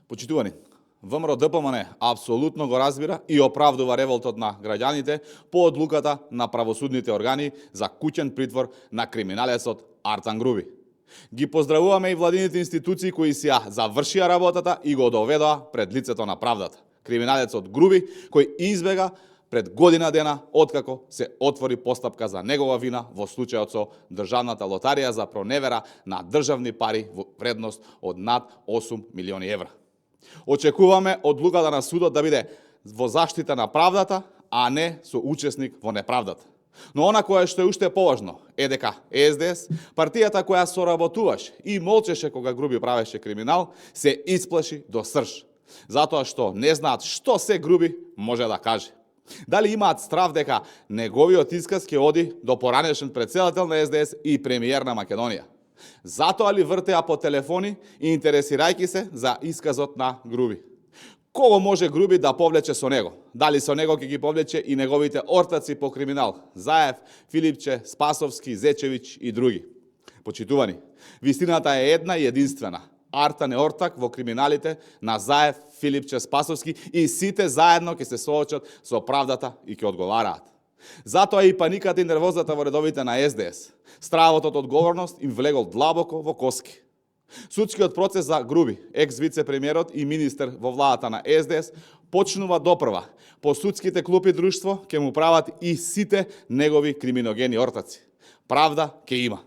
Почитувани, ВМРО-ДПМН апсолутно го разбира и оправдува револтот на граѓаните по одлуката на правосудните органи за куќен притвор на криминалецот Артан Груби. Ги поздравуваме и владините институции кои си ја завршија работата и го доведоа пред лицето на правдата. Криминалецот Груби кој избега пред година дена откако се отвори постапка за негова вина во случајот со државната лотарија за проневера на државни пари во вредност од над 8 милиони евра. Очекуваме одлуката на судот да биде во заштита на правдата, а не со учесник во неправдата. Но она кое што е уште поважно е дека СДС, партијата која соработуваше и молчеше кога Груби правеше криминал, се исплаши до срж. Затоа што не знаат што се Груби може да каже. Дали имаат страв дека неговиот исказ ќе оди до поранешен претседател на СДС и премиер на Македонија? Затоа ли вртеа по телефони и интересирајќи се за исказот на Груби? Кого може Груби да повлече со него? Дали со него ќе ги повлече и неговите ортаци по криминал? Заев, Филипче, Спасовски, Зечевич и други. Почитувани, вистината е една и единствена. Артан е ортак во криминалите на Заев, Филипче, Спасовски и сите заедно ќе се соочат со правдата и ќе одговараат. Затоа и паниката и нервозата во редовите на СДС. Стравот од одговорност им влегол длабоко во коски. Судскиот процес за Груби, екс-вице-премиерот и министер во владата на СДС, почнува допрва. По судските клупи друштво ќе му прават и сите негови криминогени ортаци. Правда ќе има.